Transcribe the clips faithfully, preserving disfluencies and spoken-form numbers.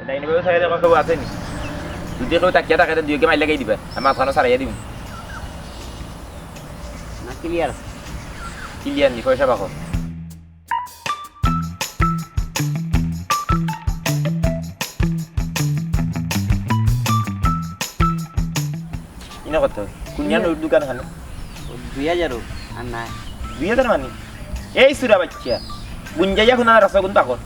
ডাইনে বামে চাইয়া দেখো, কেউ আছে নি? যদি কেউ তাকিয়া থাকে, তে দুইওগে মাইর লাগাই দিবা। আমি মাঝখানো সারাইয়া দিমু। না, ক্লিয়ার আছে। ক্লিয়ার নি, পয়সা পাকো। ইনো কত? কুনিয়া হুম। নোট দোকান খানো? দুই হাজার হোক, আর নাই। দুই হাজার মানি? এই সুরা বাচ্চা, গুঞ্জাইয়া খুনা রাস্তা গুন বাকর।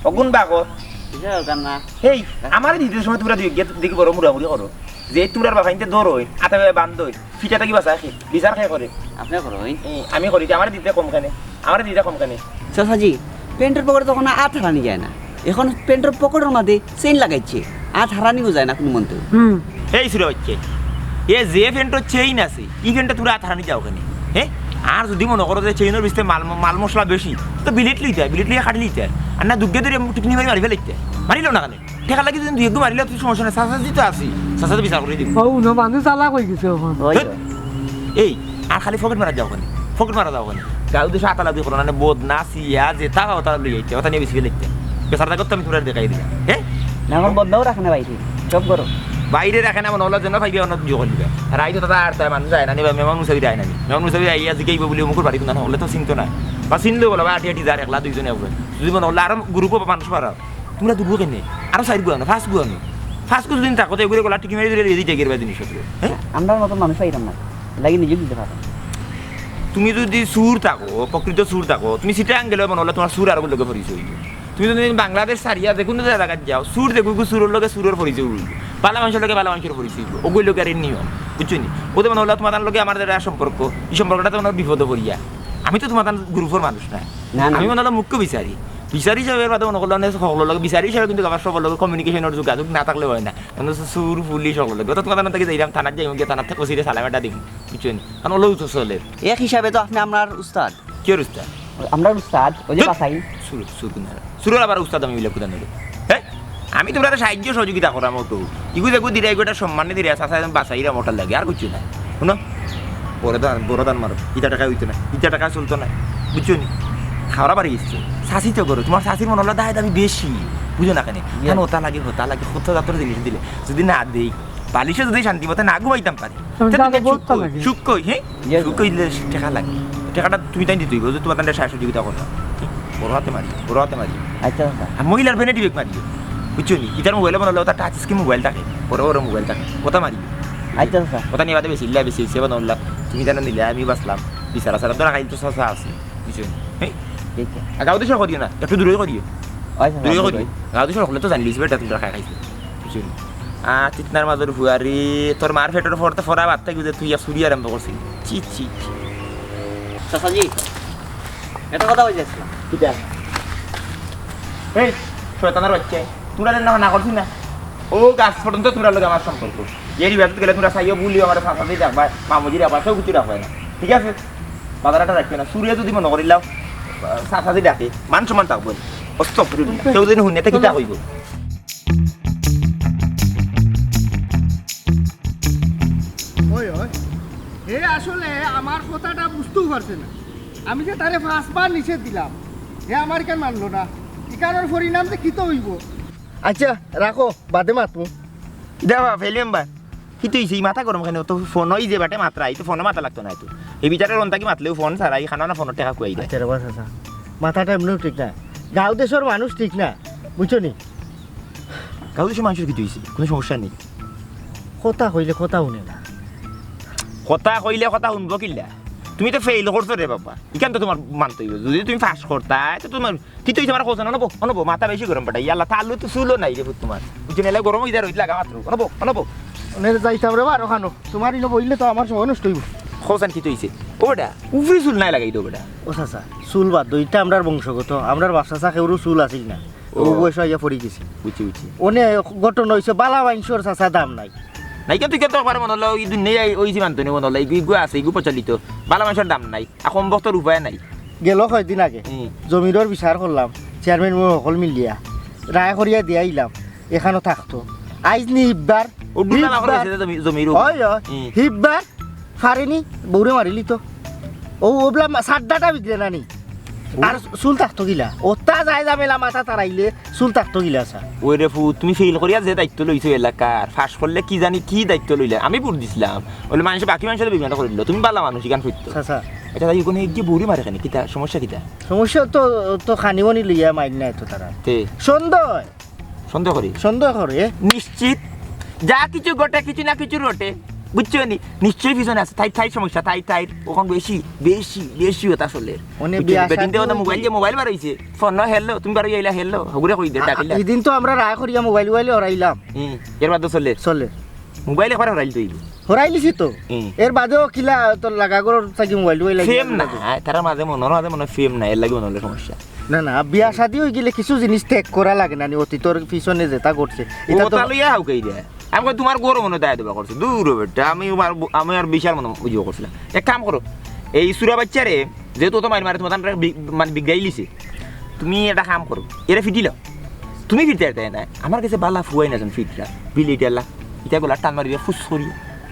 অগুন বাকর। কিসের দরকার না? এই, আমারে দিতে সময় তোমরা দুই গিয়া দেখি বড় মুড়ামুড়ি করো। যে তোমরার বাফাইন্তে দৌড় হই, আতা বান্ধ হই, ফিটা থাকি বাসা খে, বিচার খে করে। আপনি করো, ওই? এই, আমি করি, যে আমারে দিতে কম কেনে? আমারে দিতে কম কেনে? চাচাজি, প্যান্টর পকেটে তখন আত হারানি যায় না, এখন প্যান্টর পকেটর মাঝে চেইন লাগাইছে, আত হারানিও যায় না কোনো মন্তে। হুম। এই সুরে হচ্ছে, এ যে প্যান্টর চেইন আছে, ই প্যান্টে তোমরা আত হারানি যাও কেনে? হ্যাঁ? আর যদি মনে করো যে চেইনর ভিতরে মাল, মাল মশলা বেশি, তো বিলেট লইতে হয়, বিলেট লইয়া কাটি লইতে হয়। আর না দুগ্গে ধরে টিকনি মারি মারি ফেলাইতে হয়। মারিল না কেনে? টেকা লাগি যদি দুই একগু মারিলে তুই সমস্যা নাই, চাচাজি তো আছি, চাচা তো বিচার করে দিব। ও, উনো মানুষ চালাক হয়ে গেছে এখন। ওই তো। এই, আর খালি ফকেট মারা যাও কেনে? ফকেট মারা যাও কেনে? গাউ দেশে আতালা দুই করো না, বদনা, সিয়া, যেতা পাও তা লই আইতে, ওটা নিয়ে বেশি ফেলাইতে। বেচারা দেখো তো আমি তোমরা দেখাই দিলাম। হ্যাঁ? না, আমার বদনাও রাখে না বাইরে, সব করো। বাইরে রাখে না, মনে হলো যেন পাইবে, অন্য জোগাড় দিবে। আর আইতো দাদা আর তাই মানুষ যায় না, নিবা মেহমান মুসাফির আয় না নি। মেহমান মুসাফির আইয়া জিকাইব বলে অমুকর বাড়ি কোন হলে তো চিনতো না। বা চিনলেও বলো, বা আটি আটি যা, একলা দুইজনে একবার। যদি মনে হলো আরো গ্রুপও মানুষ মারা, তোমরা দুর্বল কেনে? আরো চাইর গুয়ানো, পাঁচ গুয়ানো। পাঁচ গু যদি থাকো, তো এগুলো গলা টিকি মেরে দিলে রেডি টেকের বা জিনিসপত্র। হ্যাঁ? আমরার মতো মানুষ পাইতাম না, লাগি নিজে দিতে পারতাম। তুমি যদি চুর থাকো, প্রকৃত চুর থাকো, তুমি সিটাং গেলে মনে হলো তোমার চুর আর লোকে পরিচয় হইবে। তুমি যদি বাংলাদেশ ছাড়িয়া যে কোনো জায়গায় যাও, চুর দেখো, চুরর লগে চুরর পরিচয় হইবে, ভালা মানুষর লগে ভালা মানুষর পরিচয় হইবে, ওগুলো লোকের নিয়ম, বুঝছো নি? ওদের মনে হলো তোমার লগে আমার যেটা সম্পর্ক, এই সম্পর্কটা তোমার বিপদে পড়িয়া। আমি তো তোমার গ্রুপর মানুষ না, না, না। আমি মনে হলো মুখ্য বিচারি, বিচারি হিসাবে এর বাদে মনে করলাম যে সকলের লগে বিচারি হিসাবে কিন্তু আবার সবার লগে কমিউনিকেশনের যোগাযোগ না থাকলে হয় না। মানে হচ্ছে চুর, পুলিশ, সকলের লগে। অর্থাৎ তোমার থানা থেকে যাইলাম, থানার যাই গিয়ে থানার থেকে ওসিরে সালাম একটা দিবি, বুঝছো নি? কারণ ওগুলো তো চলে। এক হিসাবে তো আপনি আমরার উস্তাদ। কি আর উস্তাদ? আমরার উস্তাদ, ওই যে ধুর। বাসাই। চুর, চুর কোন আর? চুরর আবার উস্তাদ আমি বলে কোথায় নেব? হ্যাঁ? আমি তোমরা সাহায্য সহযোগিতা করাম ওটু। ইগু দেখো দিরা, এগু একটা সম্মানে দিরা, চাচা বাসাইরা মোটার লাগে, আর কিছু না। শুনো, বড় দান, বড় দান মারো। ইটা টাকা হইতো না, ইটা টাকা চলতো না, বুঝছো নি? খাওয়া বাড়ি গেছে। চাচি তো করো, তোমার চাচির মনে হলো দায় দাবি বেশি, বুঝো না কেনে? ইয়ে। কারণ ওটা লাগে, ওটা লাগে, কত জাতর জিনিস দিলে। যদি না দেই, বালিশে যদি শান্তি মতো না ঘুমাইতাম পারি, আমি তে জানো তুমি বহুত সুখ কই, লাগে। সুখ কই, হ্যাঁ? ইয়ে। সুখ কইলে টাকা লাগে। টাকাটা তুমি তাই দিতে হইব, যে তোমার তাহলে সাহায্য সহযোগিতা করতাম। বড় হাতে মারি, বড় হাতে মারি। আচ্ছা, আচ্ছা। আর মহিলার ভ্যানিটি ব্যাগ মারি, বুঝছো নি? ইতার মোবাইলে মনে হলো ওটা টাচ স্ক্রিন মোবাইল থাকে, বড় বড় মোবাইল থাকে, ওটা মারি। আচ্ছা, আচ্ছা। ওটা নিয়ে বাদে বেশি, ইল্লা বেশি, সেবা নল্লা। তুমি জানো নিলে, আমি বাঁচলাম। বিচারা ছাড়া তো রাখাইল তো চাচা আছে, বুঝছো নি? হ্যাঁ? ঠিক আছে। আর গাঁও দেশে করিও না, একটু দূরে করিও। আচ্ছা, দূরে আচ্ছা, করিও। আচ্ছা। গাঁও দেশে হলে তো জানলিস বেটা, তোমরা খাই খাইছো, বুঝছো নি? আ, চিতনার মাজর ফুয়ারি, তোর মার পেটর ফরতে ফরা ভাত থাকি যে তুই ইয়া চুরি আরম্ভ করছিস। ছি, ছি, ছি। চাচাজি, এটা কথা কই যাচ্ছিলাম। কিতা? এই, শয়তানের বাচ্চা, তোমরা যেন না, না করছি না? ও গাছ পর্যন্ত তোমরা লোক আমার সম্পর্ক। এর ইবাদত গেলে তোমরা চাইও বলিও আমার চাচাজি দেখবা, মামুজি দেখবা, কেউ কিছু রাখবে না। ঠিক আছে? বাজারাটা রাখবে না। চুরিয়ে যদি মনে করিলাও, আ, চাচাজি ডাকে, মান সম্মান থাকবো। আস্তাগফিরুল্লাহ। কেউ যদি হুনে, তে কিতা কইব? ওই, ওই। হে আসলে আমার কথাটা বুঝতেও পারছে না। আমি যে তারে পাঁচবার নিষেধ দিলাম, হে আমার ইখান মানলো না। ইখানর পরিণাম যে কিতা হইব? আচ্ছা, রাখো, বাদে মাতমু। দেবা, ফেলিয়াম বা। কিতা হইছে? ই মাথা গরম কেনে? তো ফোন ওই যে বাটে মাতরা, এই তো ফোনে মাতা লাগতো না তো। এই বিচারে রন্তা কি মাতলেও ফোন ছাড়া, এই খানা না ফোনের টেকা কুয়াই দেয়। আচ্ছা রে বাস, আচ্ছা। মাথাটা এমনিও ঠিক না। গাঁও দেশর মানুষ ঠিক না, বুঝছো নি? গাঁও দেশর মানুষর কিতা হইছে? কোনো সমস্যা নেই। কথা কইলে কথা হুনে না। কথা কইলে কথা হুনবো কিল্লা? তুমি তো ফেইল করছো রে বাবা। ইখান তো তোমার মানতে হইব। যদি তুমি পাস করতায়, তো তোমার কিতা হইছে আমার কথা না, অনবো, অনবো, মাথা বেশি গরম বেটা। ইয়াল্লা, তার লগে তো চুলও নাই রে পুত তোমার। বুঝছো না, এলা গরম হইয়া রইত লাগা মাত্র। অনবো, অনবো। ওনে যাইতাম রে বারো খানো। তোমার ইনো বইলে তো আমার সময় নষ্ট হইব। খোসান কিতা হইছে? ও বেটা, উপরে চুল নাই লাগাই দেও বেটা। ও চাচা, চুল বাদ দেও, ইটা আমরার বংশগত, আমরার বাপ চাচা কেউরও চুল আছিল না। ও। ও বয়স আইয়া পড়ি গেছে। বুঝছি, বুঝছি। ওনে ঘটনা হইছে, বালা মাইনষর চাচা দাম নাই। নাই, কিন্তু কেন তো একবার মনে হলো, এই দুনিয়ায় ওই যে মানতো নি মনে হলো, এইগু, এইগু আছে, এইগু প্রচলিত। বালা মাইনষর দাম নাই, আর কম বক্তর উপায় নাই। গেল কয়দিন আগে হুম। জমিরর বিচার করলাম, চেয়ারম্যান মু হকল মিলিয়া রায় করিয়া দিয়া আইলাম, এখানো থাকতো। আইজ নি হিব্বার, ও ডুলা না করে হিব্বার। গেছে জমি-, জমির ও। হয়, হয়। হুম। হিব্বার, ফারেনি, বউরে মারিলি তো। ও, ওবলা মা-, সাত ডাটা বিগড়ে না নি? আর চুল থাকতো কিলা? অতা যায় ঝামেলা মাথাত আরাইলে চুল থাকতো কিলা, চাচা? ওই রে ফুত, তুমি ফেইল করিয়া যে দায়িত্ব লইছো এলাকার, পাশ করলে কি জানি কি দায়িত্ব লইলা। আমি ভোট দিছলাম, অইলে মানষে, বাকি মানষে তো বেইমানি করিল, তুমি ভালা মানুষ, ইখান ফুত তো। চাচা। আচ্ছা, তাই ওখানে গিয়া বউরে মারে কেনে, কিতা সমস্যা কিতা? সমস্যা তো, তো খানি-মানি লইয়া মাইর না এত তারা। তে? সন্দেহ। সন্দেহ করি। সন্দেহ করে? নিশ্চিত। যা কিছু ঘটে, কিছু না কিছু রটে। বুঝছো নি? নিশ্চয়ই পিছনে আছে। তাইর, তাইর সমস্যা, তাইর, তাইর। অখন বেশি, বেশি, বেশি অতা চলে। মানে বুঝছো নি? বিয়া শাদী বেটিন্তে অতা মোবাইল দিয়া মোবাইল বার অইছে। ফোন হেলো, তুমি বার অইয়া আইলা হেলো। হগুরে কই দে, আ, ডাকিলা। ইদিন তো আমরা রায় করিয়া মোবাইল, মোবাইল হরাইলাম। হুম, এর বাদে চলে। চলে। মোবাইল একবার হরাইল তো অইব। হরাইলিছি তো। হুম। এর বাদেও কিলা তোর লাগা ঘরর থাকি মোবাইল, মোবাইল লাগি সেম না। না। হ্যাঁ, তারার মাঝে মনে, মাঝে মনে সেম না, এর লাগি মনে অইলে সমস্যা। না, না, বিয়া শাদী অইগেলে কিছু জিনিস ত্যাগ করা লাগে না নি, অতীতর পিছনে যেটা ঘটছে। ইটা তো অতা লইয়া হাউকাই দেয়। আমি কই, "তুমার ঘরো মনে অয় দায় দেবা করছে।" দূর হ বেটা, আমি আর, আমি আর বিশাল মনে অয় ইয়ে করছিলাম। এক কাম করো, এই চুরা বাইচ্চারে, যেহেতু অত মাইর মারে, তুমার তানরে বি-, মানে বিগড়াইলিছে। তুমি একটা কাম করো, এরে ফিটিলাও। তুমি ফিটতে পারতে না, আমার গেছে ভালা ফুয়াইন আছইন ফিটরা, বিলেইটালা। ইতা গলাত টান মারিয়া ফুস করিয়া,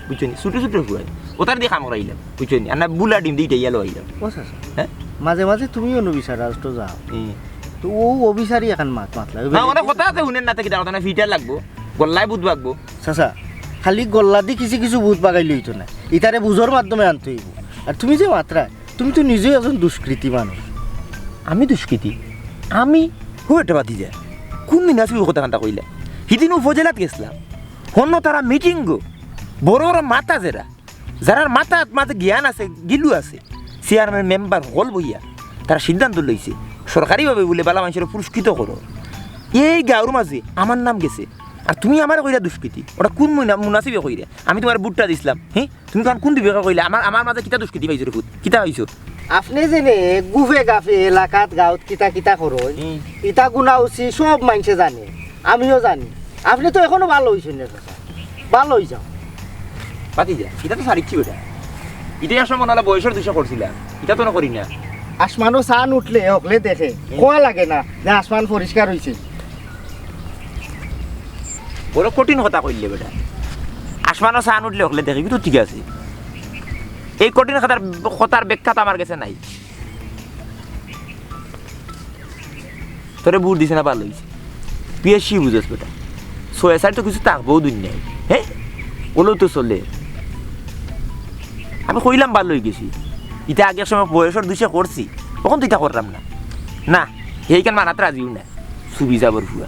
বুঝছো নি? ছোট ছোট ফুয়াইন, অতার দি কাম করাইলাম, বুঝছো নি? আর না বুলা ডিম দি ইটা ইয়ালো আইলাম। ও চাচা, হ্যাঁ? মাঝে মাঝে তুমিও নবী স্যার রাষ্ট্র যাও। হুম। তো ও অভিসারী এখন মাত মাতলা। না, অনেক কথা আছে, হুনেন না, তে কিতা কথা না, ফিটার লাগবো, গল্লায় বুঝ লাগবো। চাচা, খালি গল্লা দি কিছু কিছু বুঝ বাগাইলে অইতো না, ইতারে বুঝর মাধ্যমে আনতে অইব। আর তুমি যে মাতরায়, তুমি তো নিজেই একজন দুষ্কৃতী মানুষ। আমি দুষ্কৃতী? আমি? হো, এটা বাদ দিয়া। কোন মুনাসিবে কথা কান্তা কইলা? হিদিন উপজেলাত গেছলাম। হন্য তারা মিটিং গো। বড় বড় মাথা যেরা। যারার মাথাত মাঝে জ্ঞান আছে, গিলু আছে। চেয়ারম্যান, মেম্বার হকল বইয়া। তারা সিদ্ধান্ত লইছে। সরকারিভাবে বুলে ভালা মানষরে পুরস্কৃত করো। এই গাঁওর মাঝে আমার নাম গেছে। আর তুমি আমারে কইরা দুষ্কৃতী। ওটা কোন মুনা-, মুনাসিবে কইরা? আমি তুমারে ভুটটা দিছলাম। হি? তুমি তখন কোন বিবেকে কইলা? আমার, আমার মাঝে কিতা দুষ্কৃতি পাইছো রে ফুত? কিতা পাইছো? আপনে যে নে গুফে গাফে এলাকাত গাঁওত কিতা কিতা করইন, হুম। ইতা গুনা উচিত সব মানষে জানে, আমিও জানি। আপনে তো এখনো ভালা অইছইন না, চাচা। ভালা অই যাও। বাদ দিয়া, ইটা তো সারিচ্ছি বেটা। ইটা এক সময় মনে অইলে বয়সর দুষে করছিলাম। ইটা তো না করি না। আসমানো চান উঠলে হকলে দেখে। হুম। কওয়া লাগে না যে আসমান পরিষ্কার অইছে। বড় কঠিন কথা কইলে বেটা। আসমানো চান উঠলে হকলে দেখি, কিন্তু ঠিক আছে। এই কঠিন কথার, কথার ব্যাখ্যা তো আমার গেছে নাই। তোরে ভুট দিছে না, ভালা অইছে। পিএসসি বুঝস বেটা। ছয় চাইর তো কিছু থাকবো দুনিয়ায়। হ্যাঁ? অইলেও তো চলে। আমি কইলাম ভালা অই গেছি। ইটা আগের সময় বয়সর দুষে করছি। অখন তো ইটা করলাম না। না, হেইখান মানাত রাজিও না। সুবি যাবর ফুয়া।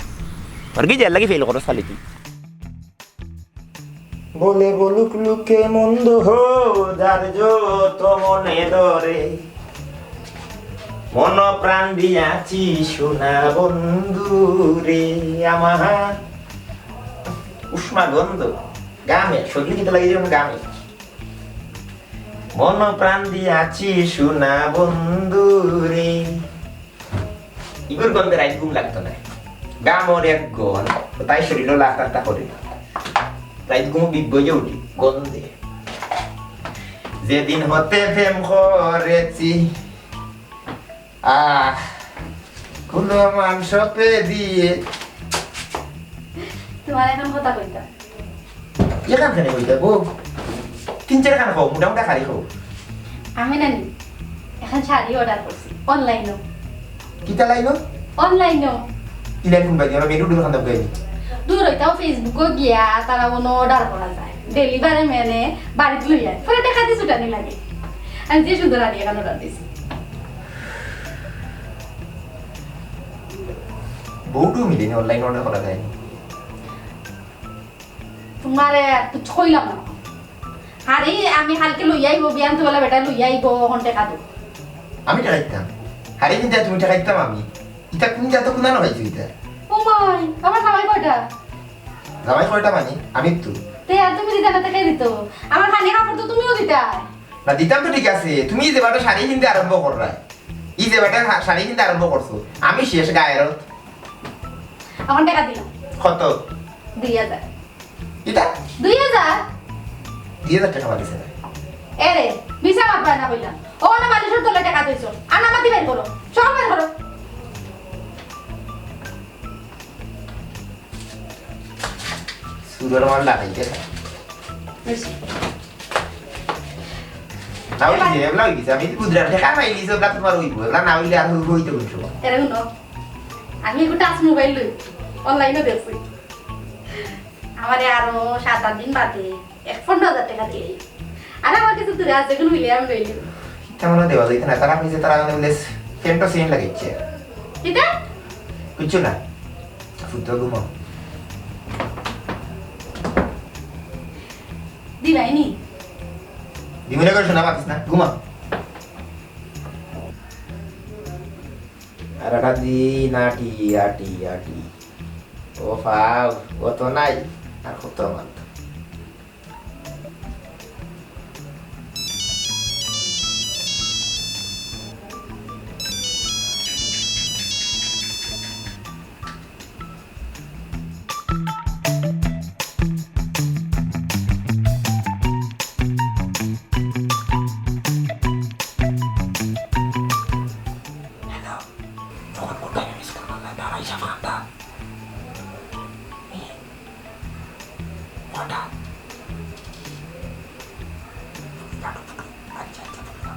আর কি যে লাগি ফেল করো সালে তুই। বলে বলুক লোকে মন্দ হো, যার যত মনে ধরে। মন প্রাণ দিয়াছি সোনা বন্ধু রে আমার। উষ্মা গন্ধ। গামে, শরীরে কিতা লাগে যেমন গামে। মন প্রাণ দিয়াছি সোনা বন্ধু রে। ইগুর গন্ধে রাইত ঘুম লাগতো না। গামর এক গন্ধ, তাই শরীরও লাতা লাতা করে। রাইত ঘুম বিগ বইয়ে উঠি, গন্ধে। যেদিন হতে প্রেম করেছি, আহ, কুলো মাংস পে দিয়ে। তোমার এখন কথা কইতা। এখান কেনে কইতা গো? তিন চাইরখান কও, মোটামুটি খালি কও। আমি নানি, এখন শাড়ি অর্ডার করছি, অনলাইনো। কিতা লাইনো? অনলাইনো। ইলাইন কোন বাকি? আমরা মেরু দোকান দাম গাইনি। দূর অইতাও Facebook-ও গিয়া তারা অনো অর্ডার করা যায়। ডেলিভারি ম্যানে বাড়িত লইয়া। পরে দেখা দিস উঠানি লাগে। আমি যে সুন্দর আনি এখন অর্ডার দিছি। বউটু মিলেনি, অনলাইন অর্ডার করা যায়নি। তোমারে আর কিছু কইলাম না। আরে, আমি কালকে লইয়া আইবো, বিয়ান তো বলে বেটা লইয়া আইবো, অখন টেকা দেও। আমি টেকা দিতাম? আরে, কিন্তু তুমি টেকা দিতাম আমি। ইটা কোন জাত, কোন আনো পাইছো ইটা? ও মাই, আমার জামাই কয়টা? জামাই কয়টা মানে? আমি তো। তে আর তুমি দিতা না, তে কে দিত? আমার খানি কাপড় তো তুমিও দিতা। না, দিতাম তো ঠিক আছে, তুমি যে বাটা শাড়ি কিনতে আরম্ভ কররায়, ই যে বাটা শা-, শাড়ি কিনতে আরম্ভ করছো, আমি শেষ গায়রত। অখন টেকা দিলাম। কত? দুই হাজার। ইটা? দুই হাজার। দুই হাজার টেকা বাড়িছে না। এরে, মিছা মাত বায় না কইলাম। ও না বালিশর তলে টেকা থইছো। আনা মাতি বের করো। সব বের করো। সুন্দর আমার লাগাই দে। বেশি। না অইছে, এবলা অই গেছে। আমি বুঝলাম, টেকা পাইলিছো, এবলা তুমার অইবো। এবলা না অইলে আর অই-, অইতো কোন সময়? এরে হুনো, আমি এগু touch mobile লই, online-ও দেখছি। আমারে আরো সাত আট দিন বাদে এক পনেরো হাজার টেকা দিলে। আর আমার কাছে দূরে আছে, এগুন মিলে আমি লইলি। ইতা মনে দেওয়া যাইতো না, তারা কইছে তারা মানে বলে সেন্টও সেন্ট লাগাইছে। কিতা? কিচ্ছু না। ফুটো ঘুমাও। দিবাইনি? দিমুনে করে শোনা পাতিস না, ঘুমা। আর একটা দিন আটি, আটি, আটি। ও ফাও, ও তো নাই, আর কত মাত। হ্যালো, তখন কোথায় মিস করলাম না, দাঁড়াই সব কান্দা। কটা? আচ্ছা, আচ্ছা, আচ্ছা।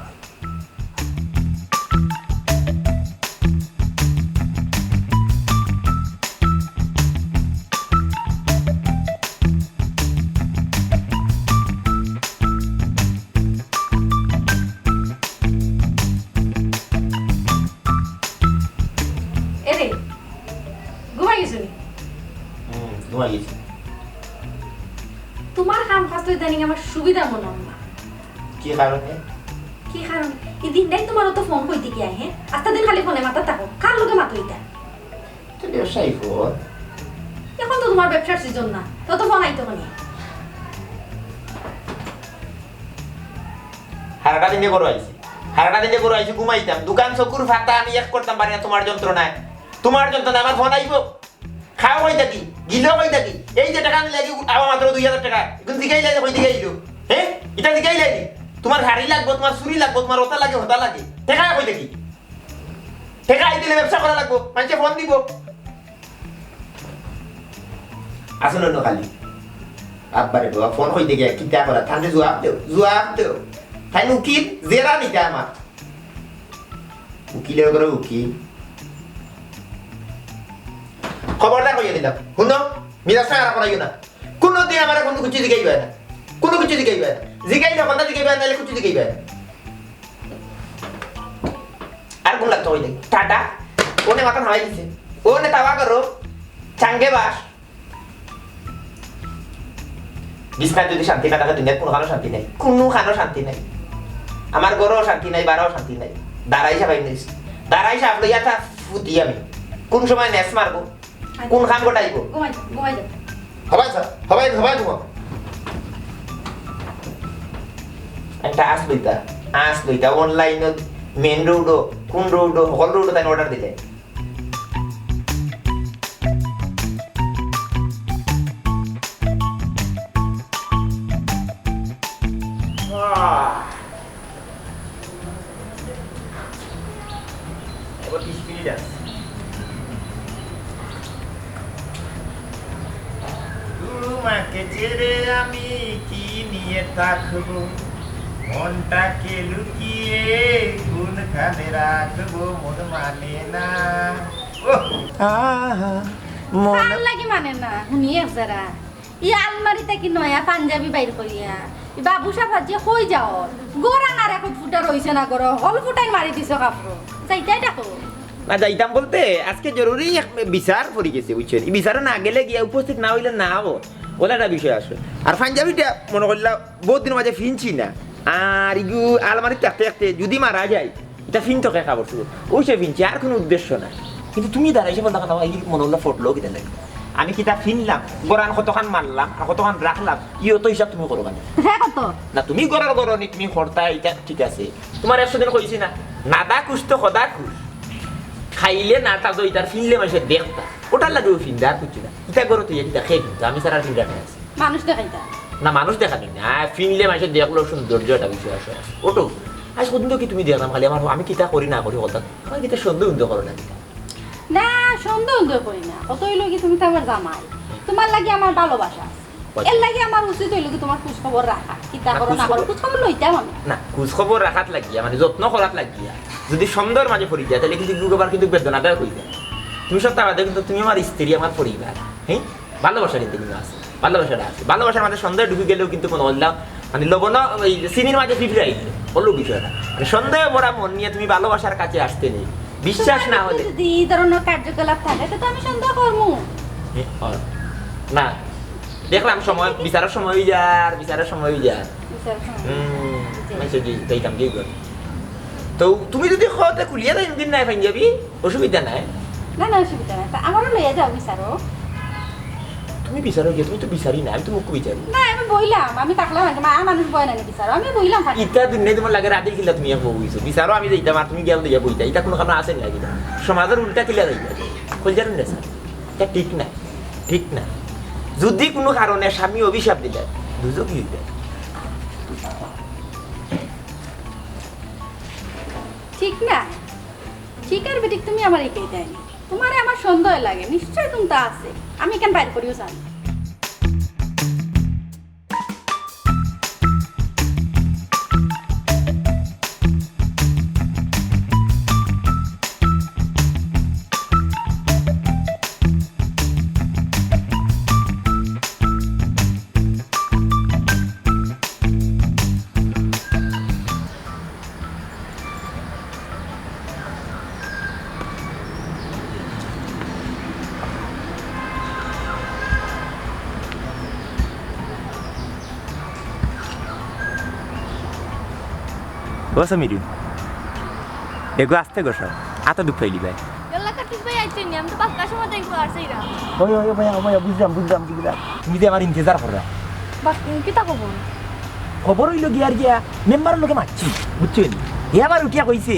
এরে, ঘুমাই গেছো নি? হুম, ঘুমাই গেছি। তুমার কাম কাজ তো ইদানিং আমার সুবিধা মনে অয় না। কি কারণে? কি কারণে? ই দিনটাই তুমার অত ফোন কই থাকি আয়, হে? আস্তা দিন খালি ফোনে মাতাত থাকো। কার লগে মাতো ইতা? তো ব্যবসায়ী ফোন। এখন তো তুমার ব্যবসার সিজন না, তো তো ফোন আইতো না। হারাটা দিনে করো আইছি, হারাটা দিনে করো আইছি, ঘুমাইতাম। দোকান চকুর ফাতা আমি এক করতাম পারি না তুমার যন্ত্রণায়। তুমার যন্ত্রণায় আমার ফোন আইবো? খাও কই থাকি, গিলো কই থাকি? এই যে টেকা আমি লাগি আবার মাত্র দুই হাজার টেকা, এখন জিগাইলাইনি কই থাকি আইলো? হে, ইটা জিগাইলাইনি? তুমার শাড়ি লাগবো, তুমার চুড়ি লাগবো, তুমার ওটা লাগে, হতা লাগে, টেকা কই থাকি? টেকা আইতে অইলে ব্যবসা করা লাগবো, মানষে ফোন দিবো। আসলে অন্য খালি আব্বারে বাবা ফোন কই থাকি কিতা করা, তানরে জুয়াব দেও, জুয়াব দেও। তাইন উকিল, জেরা নিতা আমার। উকিলে করে উকিল। খবরদার কইয়া দিলাম, হুনো, মিজাজ খারাপ করাইও না। কুনুদিন আমারে কুনু কিছু জিগাইবায় না, কুনু কিছু জিগাইবায় না। জিগাইলে কথা জিগাইবায়, নাইলে কিছু জিগাইবায় না। আর গুণ লাগতো অইলে টাটা, অনে মাথা হামাই দিছে, অনে তাওয়া করো, চাঙ্গে বাস। বিছনাত যদি শান্তি না থাকে, দুনিয়াত কুনুখানো শান্তি নাই, কুনুখানো শান্তি নাই। আমার ঘরও শান্তি নাই, বারও শান্তি নাই। দাঁড়াই সাবাই নিস, দাঁড়াই সাপ লইয়া তা ফুটি আমি। কুন সময় নেস মারবো, কুন কাম ঘটাইবো? ঘুমাই যাও, ঘুমাই যাও। হবাই স্যার, হবাই, হবাই ঘুমাও। একটা আস লইতা, আস লইতা, online-ও, main road-ও, কুন road-ও, হকল road-ও তাই order দিলে। আহ, এবার কি speed আছে? তোমাকে ছেড়ে আমি কি নিয়ে থাকবো? মনটাকে লুকিয়ে কোনখানে রাখবো? মন মানে না। ওহ! আহা, মন কার লাগি মানে না? হুনি এক জারা। ই আলমারি থাকি নয়া পাঞ্জাবি বাইর করিয়া। ই বাবু সাব যে কই যাও? ঘর আনার এখন ফুটা রইছে না ঘর। হকল ফুটাই মারি দিছো কাপড়। যাইতাই ডাকো। না, যাইতাম বলতে আজকে জরুরি এক বিচার পড়ি গেছে, বুঝছেন? ই বিচারে না গেলে গিয়া উপস্থিত না অইলে না অয়। অলা একটা বিষয় আছে। আর পাঞ্জাবিটা মনো করলা বউত দিনর মাঝে ফিনছি না। আর ইগু আলমারিত থাকতে থাকতে যদি মারা যায়, ইটা ফিনতো কে কাপড় চোপড়? অউ সে ফিনছি, আর কুনু উদ্দেশ্য নাই। কিন্তু তুমি দাঁড়াইছো বলতা কথা, ই মনো অইলো ফটলো কিতা লাগি? আমি কিতা ফিনলাম, ঘরান কতখান মারলাম, আর কতখান রাখলাম, ইও তো হিসাব তুমি করো কেনে? হে কত? না, তুমি ঘরর ঘরনি, তুমি করতা, ইটা ঠিক আছে। তুমার একশো দিন কইছি না, নাদা কুছ তো খোদা কুছ। খাইলে না তাজা ইতার ফিনলে মানষে দেখতা। ওটার লাগিও ফিন্দা, আর কিচ্ছু না। ইতা ঘরো তো ইয়া কিতা খেয়ে ফিনতো, আমি ছাড়া আর ফিন্দা নাই আছে। মানুষ দেখাইতা? না, মানুষ দেখানি না। আহ, ফিনলে মানষে দেখলো সৌন্দর্য একটা বিষয় আছে। ওটো। আজ কদিন তো কি তুমি দেখলাম খালি আমার, আমি কিতা করি না করি বলতাম। আমার কিতা সন্দেহ উন্দেহ করো না কিতা? না, সন্দেহ উন্দেহ করি না। কত অইলো কি তুমি তো আমার জামাই। তুমার লাগি আমার ভালোবাসা আছে। এর লাগি আমার উচিত অইলো কি তুমার খোঁজ খবর রাখা, কিতা না, করো খোঁজ না করো, খবর খোঁজ খবর লইতাম আমি। না, খোঁজ খবর রাখাত লাগিয়া, মানে, যত্ন করাত লাগিয়া, যুদি সন্দেহর মাঝে পড়ি যায়, তাইলে কিন্তু ইউকে আবার কিন্তু বেদনাদায়ক অই যায়। তুমি সব তাড়া দেও, কিন্তু তুমি আমার স্ত্রী, আমার পরিবার, হ্যাঁ, ভালোবাসা কিন্তু কিন্তু আছে, ভালোবাসাটা আছে। ভালোবাসার মাঝে সন্দেহ ঢুকি গেলেও কিন্তু কোনো অইলাম, মানে, লবণ ওই চিনির মাঝে ফিফড়ে আইলে অইলো বিষয়টা, মানে, সন্দেহ ভরা মন নিয়ে তুমি ভালোবাসার কাছে আসতে নেই, বিশ্বাস না হলে। যদি এই ধরনের কার্যকলাপ থাকে, তো আমি সন্দেহ করমু। এ, অ, না, দেখলাম সময়, বিচারর সময় অই যার, বিচারর সময় অই যার। বিচারর সময়। হুম, বুঝছি। মাইনষে দি, যাইতাম কি করে? তো তুমি যদি কও তে খুলিয়া যাইমু, দিন নাই পাঞ্জাবি, অসুবিধা নাই। না, না, অসুবিধা নাই। তা আমারও লইয়া যাও বিচারো। তুমি বিচারো গিয়া, তুমি তো বিচারি না, আমি তো মুখ্য বিচারি। না, আমি বইলাম, আমি থাকলাম, আমি মা মানুষ বয় না নি বিচারো, আমি বইলাম ফাঁকি। ইতা দিন নাই তোমার লাগে রাতে কিলা তুমি এক বউ অইছো। বিচারো আমি যাইতাম আর তুমি গিয়া লইয়া বইতা। ইতা কোনো কারণে আছে না কিতা? সমাজর উল্টা কিলা যাইতা? কইল জানো না স্যার? ইতা ঠিক না, ঠিক না। যদি কোনো কারণে স্বামী অভিশাপ দিলে, দুজো কি হইবে? ঠিক না? ঠিক আর বেঠিক তুমি আমারে কইতায় নি। তুমারে আমার সন্দেহ লাগে, নিশ্চয় কুনতা আছে। আমি কেন বাইর করিও জানি। ও সামিরু, এগো আস্তে গোসা, আতো দুঃখ পাইলি ভাই। ইয়াল্লা কার্তিক ভাই আইছেন নি, আমি তো বাক্কা সময় দেখবো আর সেইরা। ওই, ওই, ওই, ভাইয়া, ভাইয়া, বুঝলাম, বুঝলাম, বুঝলাম। তুমি যে আমার ইন্তেজার কররা। বাক-, কিতা খবর? খবর অইলো গিয়া আর গিয়া মেম্বারর লগে মাতছি, বুঝছো নি? হে আবার উঠিয়া কইছে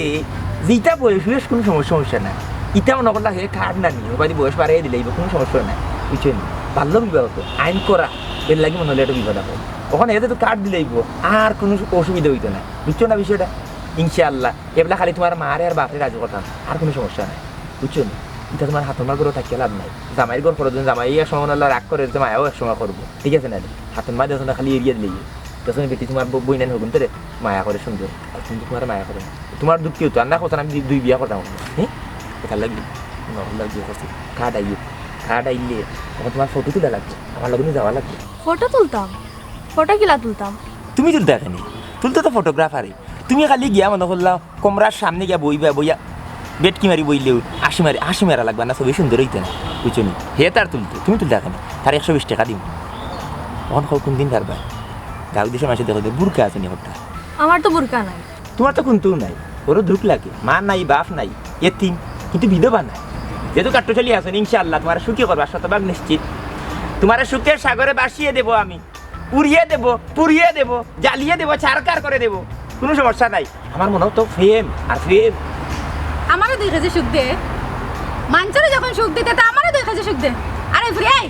যে ইতা বয়স, বয়স কোনো সমস্যা, সমস্যা না। ইতা মনে করলা হে কার্ড না নিয়ে, ওবাদি বয়স বাড়াইয়া দিলে ইবো কোনো সমস্যা না, বুঝছো নি? বাল্য বিবাহ তো আইন করা, এর লাগি মনে হলে একটা বিপদ আপদ। ওখানে এতে তো কার্ড দিলে ইবো, আর কোনো অসুবিধা অইতো না, বুঝছো না বিষয়টা? ইনশাআল্লাহ। এবলা খালি তুমার মারে আর বাপরে রাজি করতাম, আর কোনো সমস্যা নাই, বুঝছো নি? ইতা তুমার হাতর মার ঘরো থাকিয়া লাভ নাই। জামাইর ঘর করো, জামাই এক সময় অইলে রাগ করে, যে মায়াও এক সময় করবো, ঠিক আছে না নি? হাতর মা দেখো না, খালি এড়িয়া দিলে ইয়ে। দেখো না বেটি, তুমার ব-, বইনাইন হগুন তোরে মায়া করে সুন্দর, আর তুমি তো তুমার মায়া করে না। তুমার দুঃখ কিতা? আর না কথা আমি দুই, দুই বিয়া করতাম, হ্যাঁ? এটার লাগি নরম লাগি করছি। কার্ড আইয়ে, কার্ড আইলে তখন তুমার ফটো তুলা লাগবো, আমার লগে যাওয়া লাগবো। ফটো তুলতাম? ফটো কিলা তুলতাম? তুমি তুলতা কেনে? তুলতে তো ফটোগ্রাফারে। তুমি খালি গিয়া মনে করলা কমরার সামনে গিয়া বইবা, বইয়া বেটকি মারি বইলেও হাসি মারি, হাসি মারা লাগবা না, ছবি সুন্দর অইতো না, বুঝছো নি? হে তার তুলতো, তুমি তুলতা কেনে? তার একশো বিশ টেকা দিমু। অখন কও কুনদিন পারবা? গাঁও দেশর মানষে দেখো দে, বুরকা আছে নি হকলতা? আমার তো বুরকা নাই। তুমার তো কুন্তাউ নাই, বড় দুঃখ লাগে, মা নাই, বাপ নাই, এতিম, কিন্তু বিধবা নাই। যেহেতু কাট্টুশালী আছো, ইনশাআল্লাহ তুমারে সুখী করবা, শতভাগ নিশ্চিত। তুমারে সুখের সাগরে ভাসিয়ে দেবো আমি। উড়িয়ে দেবো, পুড়িয়ে দেবো, জ্বালিয়ে দেবো, ছারখার করে দেবো, কোনো সমস্যা নাই। আমার মনে তো প্রেম আর প্রেম। আমারে দুই কেজি সুখ দে, মানষরে যখন সুখ দিতে, তা আমারে দুই কেজি সুখ দে। আরে ফিরে আয়,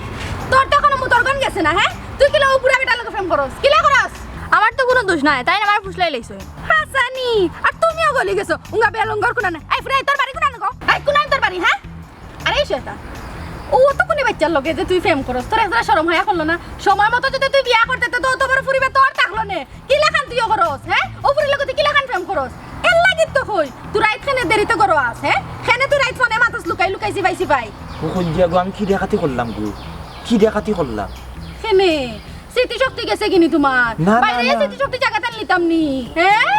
তোর তো এখনো মুতরগন গেছে না, হ্যাঁ? তুই কিলা অউ বুড়া বেটার লগে প্রেম করস? কিলা করস? আমার তো কোনো দোষ নাই, তাইন আমারে ফুসলাই লাইছে। হাছানি, আর তুমিও গলি গেছো, উঙ্গা বেলঙ্গর কুনানে। এই ফিরে আয়, তোর বাড়ি কুনানে গো? এই কুনানে তোর বাড়ি, হ্যাঁ? আরে এই শয়তান, ও তো কুনি বাইচ্চার লগে যে তুই প্রেম করস, তোর একজরা শরম হায়া করলো না? সময় মতো যদি তুই বিয়া করতে, তো অত বড় ফুরিবে তোর থাকলো নে। কিলাখান তুই ও করস, হ্যাঁ? ও ফুরির লগে তুই কিলাখান প্রেম করস? এর লাগি তো কই, তুই রাইত কেনে দেরিতে ঘরো আস, হ্যাঁ? কেনে তুই রাইত ফোনে মাতস লুকাই লুকাই, সিপাই সিপাই? ও কইল যে গো, আমি কি ডাকাতি করলাম গো? কি ডাকাতি করলাম? কেনে? স্মৃতিশক্তি গেছে কিনি তুমার? না, না, বাইরে না। স্মৃতিশক্তি জাগাত আনলিতাম নি, হ্যাঁ?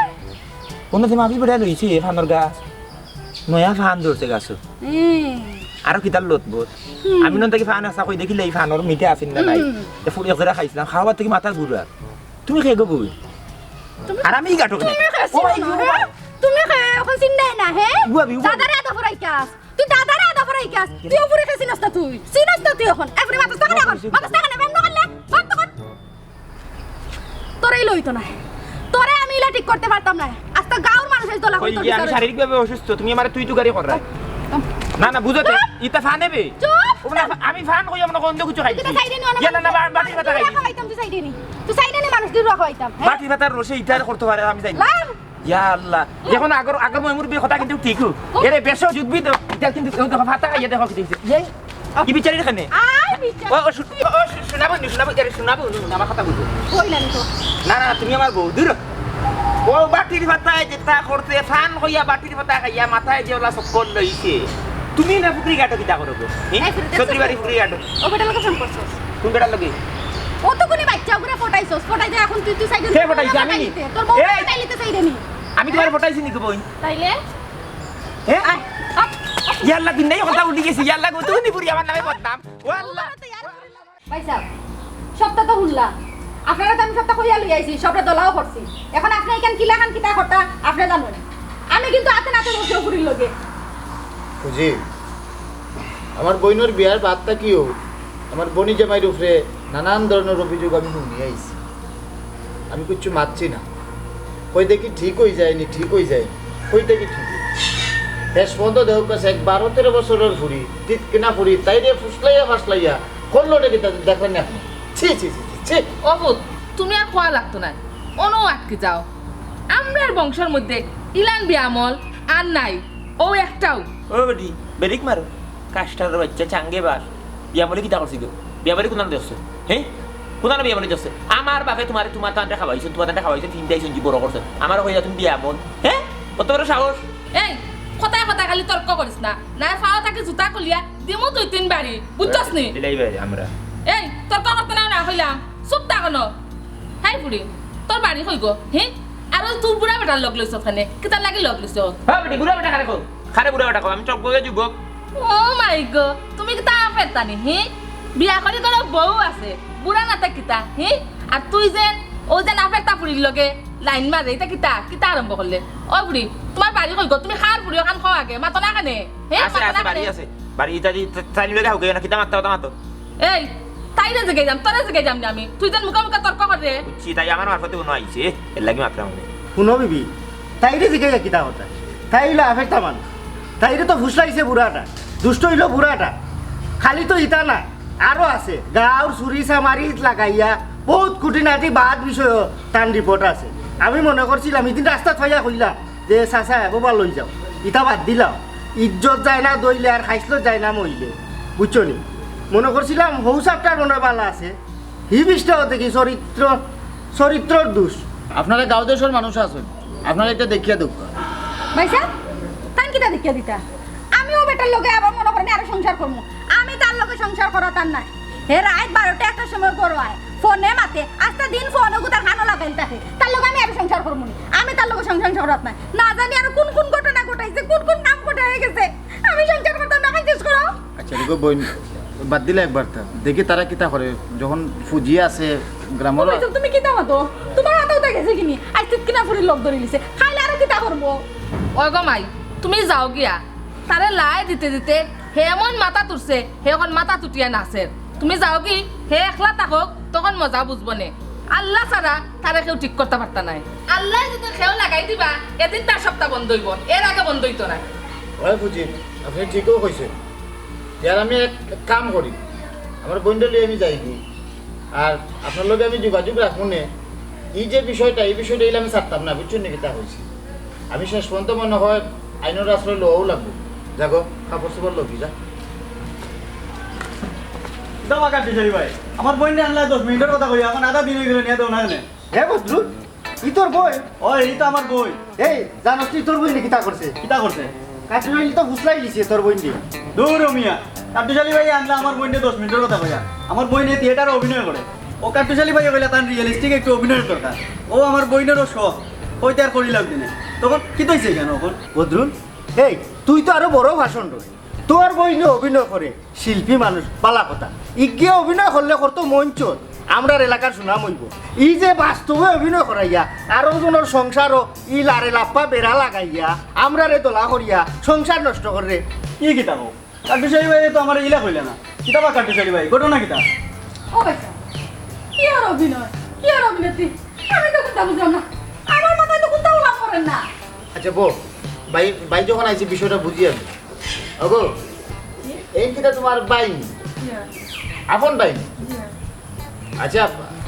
অনো যে মাফি বেটা লইছে ফানর গাছ, নয়া ফান ধরছে গাছো। হুম। আরো কিতার লত বোধ। হুম। আমি নন থাকি ফান আসা কই দেখিলে এই ফানর মিঠা আছিল না নাই। হুম। এ ফুল একজরা খাইছিলাম, খাওয়ার থাকি মাথা ঘুরার। তুমি খেয়ে গো বই। তুমি আর আমি গাটো তুমি খেয়ে ও ভাই, চিনো না, ও হ্যাঁ? ভাই। তুমি খেয়ে এখন চিন্তাই না, হ্যাঁ? উবা বি, উবা বি। দাদারে আদা ফরাই কাজ। তুই দাদারে আদা ফরাই কাজ। তুই উপরে খেয়ে চিনস না তুই। চিনস না তুই এখন। এ ফুলে মাথা টাকা না এখন। মাথা টাকা না, বেন না করলে। বাদ তো কর। তোরে ইলা অইতো নায়। তোরে আমি ইলা ঠিক করতে পারতাম নায়। আস্তা গাঁওর মানুষ আইজ দলা কই কই তোর গিয়া? আমি বিচারে। শারীরিকভাবে অসুস্থ, তুমি আমারে তুই তুকারি কররায়। না, না, বুঝো তো, চুপ! ইতা ফান এবে। চুপ! ও না, আমি ফান কইয়া মনে অন্য কিছু খাইছি। তুই সাইডে নি, অন্য ইয়া, না, না, মানুষ বা-, বাটির পাতা খাইছি। খাওয়াইতাম, তুই সাইডে নি। তুই সাইডে নি, মানুষ দূর খাওয়াইতাম, হ্যাঁ? বাটির পাতার রসে ইতা করতে পারে, আমি জানি না। লাম। ইয়া আল্লাহ, এখন আগর, আগর ময় মুরব্বির কথা কিন্তু ঠিক। ও। এরে বেশ উদ্ভিদ, ইতা কিন্তু কেউ দেখো, ফাতা খাইয়া দেখো কি দেখছে। ইয়ে, কি বিচারি এখানে? আয় বিচার। ও, ও, শু-, ও, ও, শু-, শোনাবো নি, শোনাবো, আরে শোনাবো নি, আমার কথা বুঝো। কইলাম তো। না, না, তুমি আমার বউ, দূর। ও বাটির পাতায় যেটা করছে, ফান কইয়া বাটির পাতায় খাইয়া মাথায় যে ওলা চক্কর লইছে। তুমি না পুকুরি ঘাটো কিতা করো গো? হ্যাঁ? এই, ফিরে দেখছো? চৌধুরী বাড়ি পুকুরি ঘাটো। ও বেটার লগে ফোন করছস? কোন বেটার লগে? ও তো কোনি বাচ্চা ওগুলা ফটাইছস, ফটাই দে এখন তুই, তুই সাইডে কে ফটাইছে? আমি নি? তোর বউ এই! ফটাইলিতে চাইরে নি। আমি তোমার ফটাইছি নি গো বইন? তাইলে? হ্যাঁ? আয়, আয়। ইয়াল্লা, দুনিয়াই কথা উঠি গেছি, ইয়াল্লা গো, তুমি পুরি আমার নামে বদনাম। ও আল্লাহ। ভাইসাব, সবটা তো হুনলা। আপনারে তো আমি সবটা কইয়া লই আইছি, সবটা দলাও করছি। এখন আপনে ইখান কিলাখান কিতা কথা আপনে জানইন। আমি কিন্তু আতে নাতে বসে পুরির লগে। জি, আমার বইনর বিয়ার বাদ থাকিও আমার বইনি জামাইর উপরে নানান ধরনর অভিযোগ আমি হুনি আইছি। আমি কিচ্ছু মাতছি না। কই দেখি ঠিক অই যায়নি, ঠিক অই যায়নি। কই দেখি ঠিক অই। শেষ পর্যন্ত দেখো কাছে এক বারো তেরো বছরর ফুরি, তিতকিনা ফুরি, তাইরে ফুসলাইয়া ফাসলাইয়া করলোটা কিতা দেখরা নি আপনে? ছি, ছি, ছি, ছি, ছি। ও পুত, তুমি আর কওয়া লাগতো নায়, অনো আটকি যাও। আমরার বংশর মধ্যে ইলান বিয়ামল আর নাই, অউ একটাউ। ও বেটি, বেরিক মারো, কাস্টারর বাচ্চা চাঙ্গে বাস। বিয়ামলে কিতা করছি গো? বিয়ামলে কুনান দেখছো? হ্যাঁ? কুনান বিয়ামলে দেখছো? আমার বাপে তোমারে, তোমার তানরে খাওয়াইছইন, তোমার তানরে খাওয়াইছইন, চিন্তাইছইন যে বড় করছইন। আমারে কইলা তুমি বিয়ামল, হ্যাঁ? অত বড় সাহস? এই, কথায় কথায় খালি তর্ক করিস না, নায় ফাও থাকি জুতা খুলিয়া দিমু দুই তিন বাড়ি, বুঝছস নি? দিলাই ভাই আমরা। এই, তর্ক করতে না, না কইলাম, চুপ থাক অনো। হাই ফুরি, তোর বাড়ি কই গো? হি? আর অউ তুই বুড়া বেটার লগ লইছস কেনে? কিতার লাগি লগ লইছস? হ্যাঁ বেটি, বুড়া বেটা কারে কও? কারে বুড়া বেটা কও? আমি টক বউয়ে যুবক। ও মাই গো, তুমি কিতা আফেরতা নি, হি? বিয়া করি ঘরো বউ আছে, বুড়া নাতে কিতা, হি? আর তুই যেন, অউ যেন আফেরতা ফুরির লগে লাইন মারে, ইতা কিতা, কিতা আরম্ভ করলে? ও ফুরি, তোমার বাড়ি কই গো? তুমি কার ফুরি অখান কও আগে, মাতো না কেনে? হে, আছে, মাতো আছে, না বাড়ি কেনে? আছে। বাড়ি ইতা দি, তা-, তাইর লগে হাউকে না, কিতা মাততা, কথা মাতো। এই, তাইরে জিগাইলাম, তোরে জিগাইলাম না আমি। তুই যেন মুখে মুখে তর্ক করে। বুঝছি, তাই আমার মারফতে মনো আইছে, এর লাগি মাতলাম আমি। হুনো বিবি, তাইরে জিগাইয়া কিতা কথা? তাই অইলো আফেরতা মানুষ। তাইরে তো ফুসলাইছে বুড়াটা, দুষ্ট অইলো বুড়াটা। খালি তো ইতা না, আরো আছে। গাঁওর চুরি চামারি লাগাইয়া বউত খুঁটিনাটি বাদ বিষয়ও তান রিপোর্ট আছে। আমি মনো করছিলাম, ইদিন রাস্তাত পাইয়া কইলাম, যে চাচা, এ বাবা লই যাও, ইতা বাদ দিলাও। ইজ্জত যায় না দইলে আর খাইছলত যায় না মইলে, বুঝছো নি? মনো করছিলাম হউ সাবটার মনো অয় বালা আছে, হি বিষ্টাও দেখি চরিত্র, চরিত্রর দোষ। আপনারা গাঁও দেশর মানুষ আছইন, আপনারা ইটা দেখিয়া দেউক্কা। ভাইসাব, তান কিতা দেখিয়া দিতা? আমি অউ বেটার লগে আবার মনো করইন আরো সংসার করমু। আমি তার লগে সংসার করাত আর নায়। হে রাইত বারোটা একটার সময় ঘরো আয়, ফোনে মাতে, আস্তা দিন ফোনো গুতার কানো লাগাইল থাকে। তার লগে আমি আরো সংসার করমু নি? আমি তার লগে সংসার করাত নায়। না জানি আরো কুন কুন ঘটনা ঘটাইছে, কুন কুন কাম ঘটাই গেছে। আমি সংসার করতাম না, খালি শেষ করো। আচ্ছা, দেখো বইন, বাদ দিলা একবারতা। দেখি তারা কিতা করে, যখন ফুজি আছে, গ্রামর তুমি, তুমি কিতা মাতো? তোমার মাথা উঠা গেছে কিনি? আইজ তিতকিনা ফুরির লগ ধরিলিছে। খাইলে আরো কিতা করবো? ওই গো মাই, তুমি যাও গিয়া। তারে লাই দিতে দিতে হে এমন মাথাত উঠছে, হে অখন মাথাত উঠিয়া নাচের। তুমি যাওগি, হে একলা থাকউক, তখন মজা বুঝবো নে। আল্লা ছাড়া তারে কেউ ঠিক করতা পারতা নায়। আল্লায় যেদিন কেউ লাগাই দিবা, এদিন তার সবটা বন্ধ অইবো, এর আগে বন্ধ অইতো নায়। অয় ফুজি, আপনে ঠিকউ কইছইন। ইয়ার আমি এক কাম করি, আমার বইনরে লইয়া আমি যাইগি। আর আপনার লগে আমি যোগাযোগ রাখমু নে। ই যে বিষয়টা, ই বিষয়টা অইলে আমি ছাড়তাম না, বুঝছইন নি কিতা কইছি? আমি শেষ পর্যন্ত মনো অয় আইনর আশ্রয় লওয়াউ লাগবো। যা গো, কাপড় চোপড় লবি যা। দাও কাট্টুশালী ভাই, আমার বইনরে আনলা দশ মিনিটর কথা কইয়া, অখন আধা দিন অই গেল, নিয়া দেও না কেনে? হে বদরুল, ই তোর বইন? ওই, ই তো আমার বইন। এই, জানোস তুই তোর বইনে কিতা করছে? কিতা করছে? কাট্টুশালী তো ফুসলাইলিছে তোর বইনরে। দূর ও মিয়া, কাট্টুশালী ভাই আনলা আমার বইনরে দশ মিনিটর কথা কইয়া। আমার বইনে থিয়েটারে অভিনয় করে। ও কাট্টুশালী ভাই কইলা তান realistic একটু অভিনয়র দরকার। ও আমার বইনরও শখ, কইতে আর করি লাভ দিনে। তখন কিতা অইছে কেনে অখন? বদরুল, এই, তুই তো আরো বড় ভাষণ দে। তোর বইনে অভিনয় করে, শিল্পী মানুষ, বালা কথা। ইগিয়ে অভিনয় করলে করতো মঞ্চত, আমরার এলাকার সুনাম অইবো। ই যে বাস্তবে অভিনয় করাইয়া আরো জনর সংসারও ই লারে লাপ্পা বেড়া লাগাইয়া, আমরারে দলা করিয়া সংসার নষ্ট কররে। ই কিতা কও? কাট্টুশালী ভাই তো আমারে ইলা কইলা না। কিতা বা কাট্টুশালী ভাই, ঘটনা কিতা? ও ভাইসাব, কি আর অভিনয়, কি আর অভিনেত্রী? আমি তো কুন্তা বুঝলাম না। আমার মাথায় তো কুন্তাউ লাভ করের না। আচ্ছা বউ, ভাই, ভাই যখন আইছে বিষয়টা বুঝি আমি। ওগো, এই কিতা তোমার ভাই নি? ইয়া। আপন ভাই নি? ইয়া। আচ্ছা,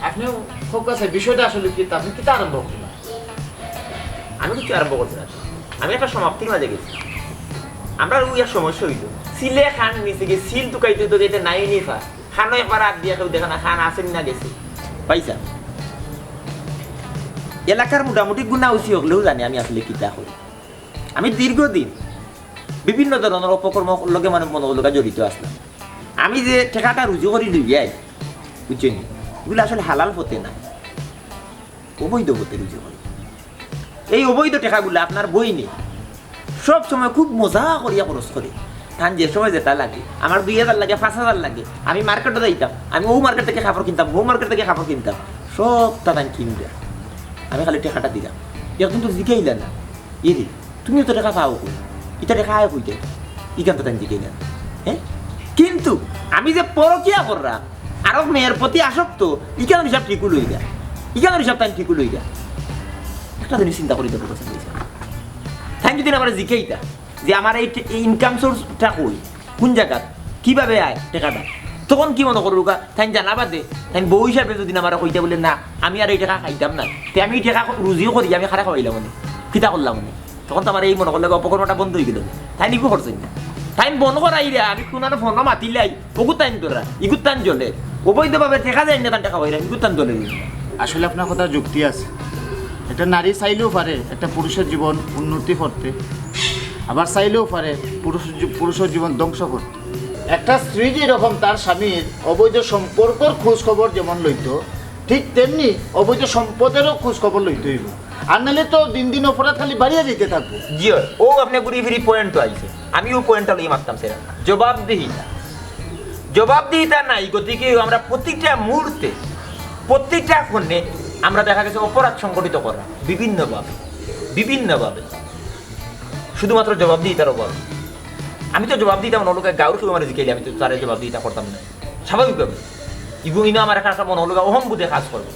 আপনে কউক্কা চাই বিষয়টা আসলে কিতা, আপনে কিতা আরম্ভ করলা? আমি কিচ্ছু আরম্ভ করছি না, আমি একটা সমাপ্তির মাঝে গেছি। আমরার অউ এক সমস্যা অইলো, সিলে খান নিছে গিয়া সিল তুকাইতে তো যেতে নাই নি ফা। খানো একবার আত দিয়া কেউ দেখে না, খান আছে না গেছে। পয়সা। এলাকার মোটামুটি গুনা উচি হকলেও জানে আমি আসলে কিতা করি। আমি দীর্ঘদিন বিভিন্ন ধরনের অপকর্ম লগে মানে মনে লগে জড়িত আসলাম। আমি যে টেকাটা রুজি করি লইয়াই, বুঝছইন নি? এগুলা আসলে হালাল পথে না, অবৈধ পথে রুজি করি। এই অবৈধ টেকাগুলা আপনার বইনে সব সময় খুব মজা করিয়া খরচ করে। তান যে সময় যেটা লাগে, আমার দুই হাজার লাগে, পাঁচ হাজার লাগে, আমি মার্কেটো যাইতাম, আমি অউ মার্কেট থাকি কাপড় কিনতাম, অউ মার্কেট থাকি কাপড় কিনতাম, সবটা তান কিনরা। আমি খালি টেকাটা দিলাম। একদিন তো জিকাইলা না, "এরে, তুমি অত টেকা পাও কই? ইতা টেকা আয় কই থাকি?" ইখান তো তান জিকাইলা না। হ্যাঁ? কিন্তু আমি যে পরকিয়া কররাম, আরক মেয়ের প্রতি আসক্ত, ইখানর হিসাব ঠিকউ লইরা, ইখানর হিসাব তান ঠিকউ লইরা। একটা জিনিস চিন্তা করি দেখো, তাইন যদি আমারে জিকাইতা যে আমার এই টে-, এই ইনকাম সোর্সটা কই, কোন জাগাত, কিভাবে আয় টেকাটা, তখন কি মনে করুক্কা? তাইন জানা বাদে, তাইন বউ হিসাবে যদি আমারে কইতা বুলে, "না, আমি আর এই টেকা খাইতাম না, তে আমি এই টেকা রুজিও করি, আমি কারে খাওয়াইলাম নে, কিতা করলাম নে?" তখন তো আমার এই মনে করলে অপকর্মটা বন্ধ অইগেলো। তাইন ইগু করছইন না, তাইন বন্ধ করাইরা, আমি কুনানো ফোনো মাতিলাই, ওগুত তাইন ধরা, ইগুত তান জ্বলে। অবৈধভাবে টেকা দেয় না, তান টেকা পাইরা, ইগুত তান জ্বলে। আসলে আপনার কথা যুক্তি আছে। একটা নারী চাইলেও পারে একটা পুরুষের জীবন উন্নতি করতে, আবার চাইলেও পারে পুরুষ জী-, পুরুষের জীবন ধ্বংস করতে। একটা স্ত্রী যেরকম তার স্বামীর অবৈধ সম্পর্কর খোঁজ খবর যেমন লইতো, ঠিক তেমনি অবৈধ সম্পদেরও খোঁজ খবর লইতে হইব, আর নাহলে তো দিন দিন অপরাধ খালি বাড়িয়া যাইতে থাকবো। জি অয়, ও আপনি ঘুরি ফিরি পয়েন্ট তো আইছে, আমি ও পয়েন্টটা লইয়া মারতাম স্যার। জবাবদিহিতা, জবাবদিহিতা নাই, গতিকে আমরা প্রতিটা মুহূর্তে, প্রতিটা ক্ষণে আমরা দেখা গেছে অপরাধ সংগঠিত করা বিভিন্নভাবে, বিভিন্নভাবে, শুধুমাত্র জবাবদিহিতার অভাব। আমি তো জবাবদিহিতা অন্য লোকে গাউর কেউ আমার জিকাইলে আমি তো তারে জবাবদিহিতা করতাম না, স্বাভাবিকভাবে। ইগুইনো আমার একটা, একটা মনে হলো অহংবোধে কাজ করবো।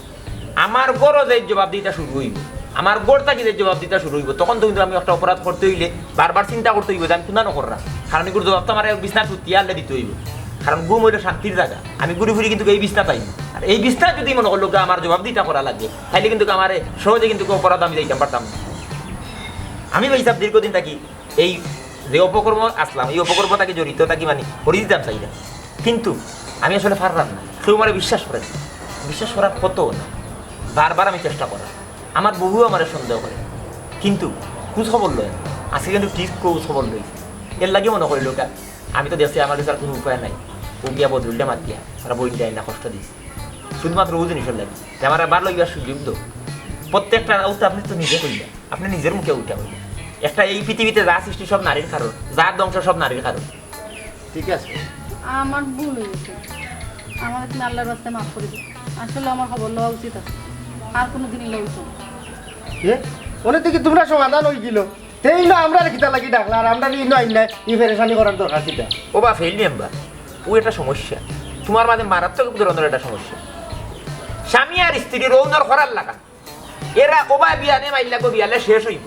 আমার ঘরো যে জবাবদিহিতা শুরু হইব, আমার ঘর থাকি যে জবাবদিহিতা শুরু হইব, তখন তো কিন্তু আমি একটা অপরাধ করতে হইলে বারবার চিন্তা করতে হইব যে আমি কুনা নকররা, কারণ এগুর জবাব তো আমার বিছনা সুতিয়া আনলে দিতে হইব, কারণ ঘুম হইলে শান্তির জায়গা। আমি ঘুরি ফিরি কিন্তু এই বিছনা পাই, আর এই বিছনা যদি মনে করলো গা আমার জবাবদিহিতা করা লাগে, তাইলে কিন্তু আমার সহজে কিন্তু অপরাধ আমি যাইতাম পারতাম না। আমি ভাই সাহেব দীর্ঘদিন থাকি এই যে অপকর্ম আসলাম, এই অপকর্ম থাকি জড়িত থাকি মানে করি দিতাম চাইলাম, কিন্তু আমি আসলে পারলাম না। কেউ আমারে বিশ্বাস করে না, বিশ্বাস করার কত না, বারবার আমি চেষ্টা করার। আমার বউও আমারে সন্দেহ করে, কিন্তু খোঁজ খবর লয় না। আজকে কিন্তু ঠিক খোঁজ খবর লইছে। এর লাগি মনে করিল ওটা, আমি তো দেখছি আমার কাছে আর কোনো উপায় নাই। ও গিয়া বদরুলটা মাত দিয়া, তারা বইনটা না কষ্ট দিছে। শুধুমাত্র ও জিনিসের লাগি যে আমার বার লইবার সুযোগ দো। প্রত্যেকটা উত্তর আপনি তো নিজে কইলেন, আপনি নিজের মুখে উঠে কইলেন। একটা এই পৃথিবীতে যা সৃষ্টি সব নারীর কারণ, যা ধ্বংস সব নারীর কারণ। ঠিক আছে। আমার ভুল হয়ে গেছে, আমার তুমি আল্লাহর রাস্তায় মাফ করে দিও। আসলে আমার খবর লওয়া উচিত আছে, আর কোনো দিনই লওয়া উচিত না। এ? ওনে দেখি তোমরা সমাধান হয়ে গেল। তেই না আমরা কিতা লাগি ডাকলা, আর আমরা ইনো আইন নাই, ই পেরেশানি করার দরকার কিতা? ও বা ফেল মেম্বার, ও একটা সমস্যা, তোমার মাঝে মারাত্মক ধরনের একটা সমস্যা। স্বামী আর স্ত্রীর ঔনর করার লাগা এরা ওবা বিয়ানে মাইল লাগবো, বিয়ালে শেষ হইব।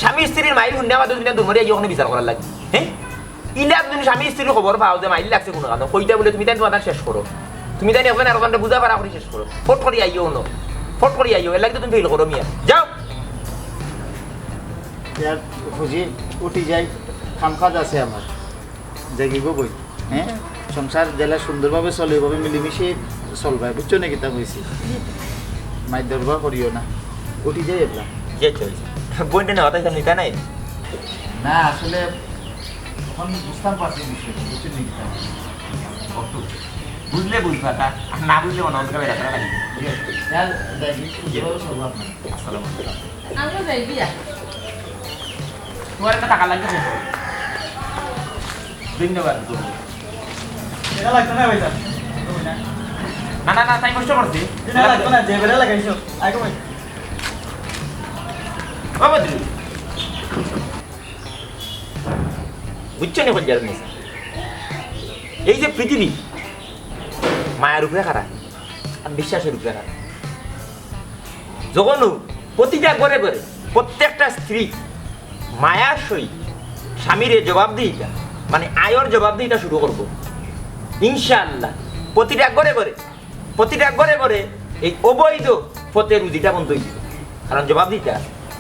স্বামী স্ত্রীর মাইল হুন্না মাত্র তুমি দুমরে আইও ওখানে বিচার করার লাগি, হ্যাঁ? ইলা তুমি স্বামী স্ত্রীর খবর পাও যে মাইল লাগছে কোনো কারণে, কইতা বলে তুমি তাই তোমার শেষ করো, তুমি তাই এখন আর ওখানটা বুঝা পারা করে শেষ করো, ফট করি আইও অনো, ফট করি আইও, এর লাগি তো তুমি ফেল করো মিয়া, যাও। ইয়ার খুশি উঠি যাই, কাম কাজ আছে আমার, যাইগি গো বই। হ্যাঁ, সংসার যেলা সুন্দরভাবে চলে, ওইভাবে মিলেমিশে চলবায়, বুঝছো নি কিতা কইছি? মাইর দরবার করিও না, উঠি যাই এবলা। যে চলছে। বইনটা না, হঠাৎ নিতা নাই? না, আসলে এখন বুঝতাম পারছি বিষয়টা, বুঝছো নি কিতা? বুঝলে বুঝবা তা, আর না বুঝলে মনে হয় বেড়া বেড়া লাগে। ঠিক আছে, স্যার, যাই, সুন্দরভাবে চলবো আপনার। আসসালামু আলাইকুম। আমরা যাই দিয়া। তোমার একটা টাকা লাগবে। ধন্যবাদ। এটা লাগতো না ভাই স্যার। না, না, না, তাই কষ্ট করছি। এটা লাগতো না, যে বেড়া লাগাইছো। আগে ভাই। বাবা দিদি। বুঝছো নি, বলছি আর নেই। এই যে পৃথিবী, মায়ার উপরে খাড়া, আর বিশ্বাসের উপরে খাড়া। যখন প্রতিটা ঘরে ঘরে প্রত্যেকটা স্ত্রী মায়ার সহিত স্বামীরে জবাবদিহিতা, মানে আয়র জবাবদিহিতা শুরু করব, ইনশাআল্লাহ প্রতিটা ঘরে ঘরে, প্রতিটা ঘরে ঘরে এই অবৈধ পথে রুজিটা বন্ধ হয়ে যাবে। কারণ জবাবদিহিতা,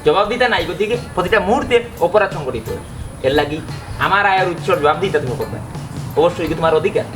জবাবদিহিতা নাই গতিকে প্রতিটা মুহূর্তে অপরাধ সংঘটিত হয়। এর লাগি আমার আয়ের উৎসর জবাবদিহিতা তুমি করবে, অবশ্যই কি তোমার অধিকার।